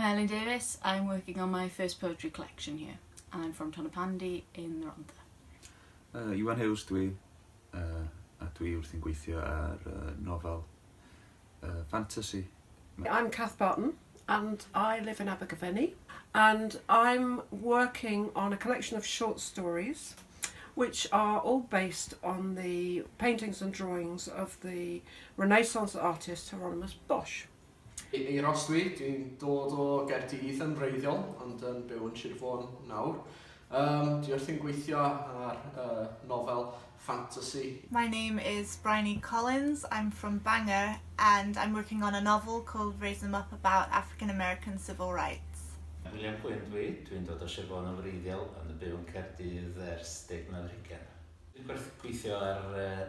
Elin Davis. I'm working on my first poetry collection here. And I'm from Tonypandy in the Rhondda. Iwan Hughes dwi, a dwi wrthi'n gweithio ar nofel fantasy. I'm Cath Barton and I live in Abergavenny, and I'm working on a collection of short stories which are all based on the paintings and drawings of the Renaissance artist Hieronymus Bosch. Eiros dwi, dwi'n dod o Gaerdydd yn wreiddiol, ond yn byw yn Sir Fôn nawr. Dwi wrthi'n gweithio ar nofel fantasy. My name is Bryony Collins, I'm from Bangor and I'm working on a novel called Raise 'Em Up about African American civil rights. William Gwyn dwi, dwi'n dod o Sir Fôn yn wreiddiol, ond yn byw yn Caerdydd ers 10 mlynedd ar hugain. Dwi'n gweithio ar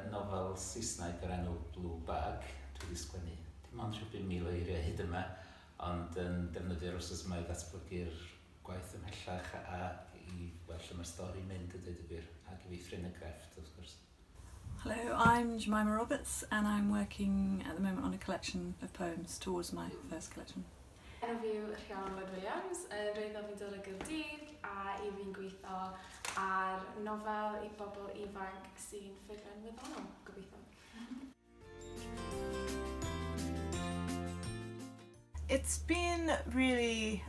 nofel Saesneg o'r enw Blue Bag. Dwi wedi sgwennu dim ond rhyw 5,000 o eiriau hyd yma, ond yn defnyddio'r wsos yma i ddatblygu'r gwaith ymhellach a i weld lle mae'r stori'n mynd, a dweud y gwir, ac i feithrin y grefft, wrth gwrs. Hello, I'm Jemima Roberts and I'm working at the moment on a collection of poems towards my first collection. Enw fi yw Rhiannon Lloyd Williams, yn wreiddiol fi'n dod o Gaerdydd a i fi'n gweithio ar nofel i bobl ifanc sy'n ffuglen wyddonol, gobeithio. It's been really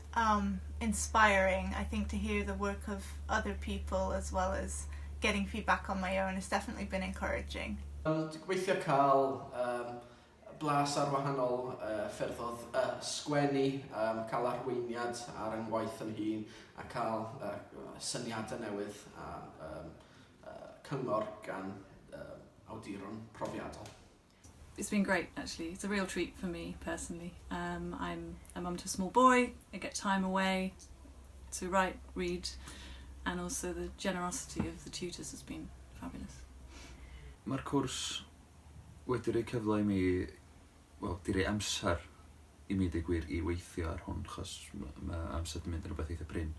inspiring, I think, to hear the work of other people as well as getting feedback on my own. It's definitely been encouraging. Dwi'n gobeithio cael blas ar wahanol ffyrdd o sgwennu, cael arweiniad ar yng ngwaith yn hun a cael syniadau newydd a cyngor gan awduron profiadol. It's been great, actually. It's a real treat for me personally. I'm a mum to a small boy. I get time away to write, read, and also the generosity of the tutors has been fabulous. Mae'r cwrs wedi rhoi cyfle i mi, wel, di rhoi amser i mi, deud gwir, i weithio ar hwn, chos mae amser di mynd yn rhywbeth eitha prin.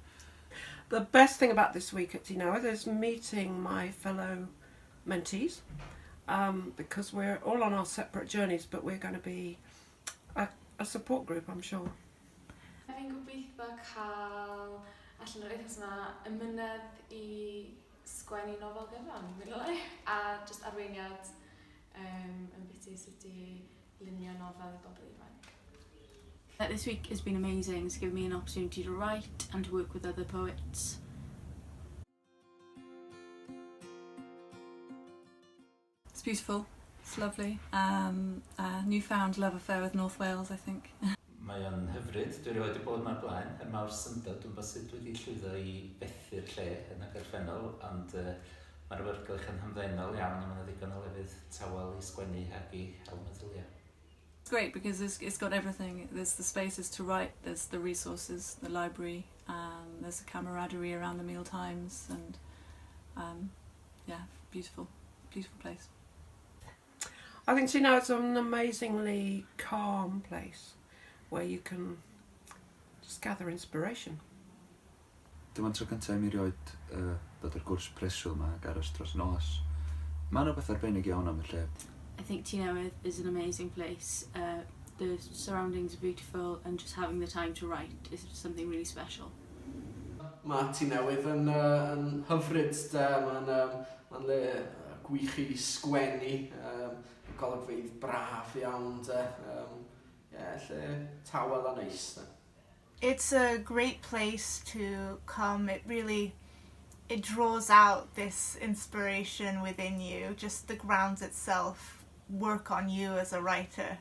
The best thing about this week at Tŷ Newydd is meeting my fellow mentees, because we're all on our separate journeys, but we're going to be a support group, I'm sure. Fi'n gobeithio cael allan o'r wythnos yma ymynedd i sgwennu nofel gyfan, mwy neu lai, a just arweiniad yn biti sut i lunio nofel i bobl ifanc. This week has been amazing. It's given me an opportunity to write and to work with other poets. It's beautiful. It's lovely. Newfound love affair with North Wales, I think. Mae o'n hyfryd, dwi erioed wedi bod yma'r blaen, er mawr syndod, dwi'n bod sut wedi llwyddo i fethu'r lle yn y gorffennol, ond mae'r awyrgylch yn hamddenol iawn a mae yna ddigon o lefydd tawel i sgwennu ac i hel meddyliau. It's great because it's got everything. There's the spaces to write, there's the resources, the library, there's the camaraderie around the meal times, and yeah, beautiful, beautiful place. I think Tŷ Newydd is an amazingly calm place where you can just gather inspiration. Dyma'n tro cyntaf i mi erioed dod ar gwrs preswyl yma ac aros dros nos. Mae'n rhywbeth arbennig iawn am y lle. I think Tŷ Newydd is an amazing place. The surroundings are beautiful and just having the time to write is something really special. Mae Tŷ Newydd yn hyfryd, de. Mae'n ma le gwych i sgwennu, golygfeydd braf iawn, de. Yeah, lle tawel a neis, de. It's a great place to come. It really it draws out this inspiration within you. Just the grounds itself work on you as a writer.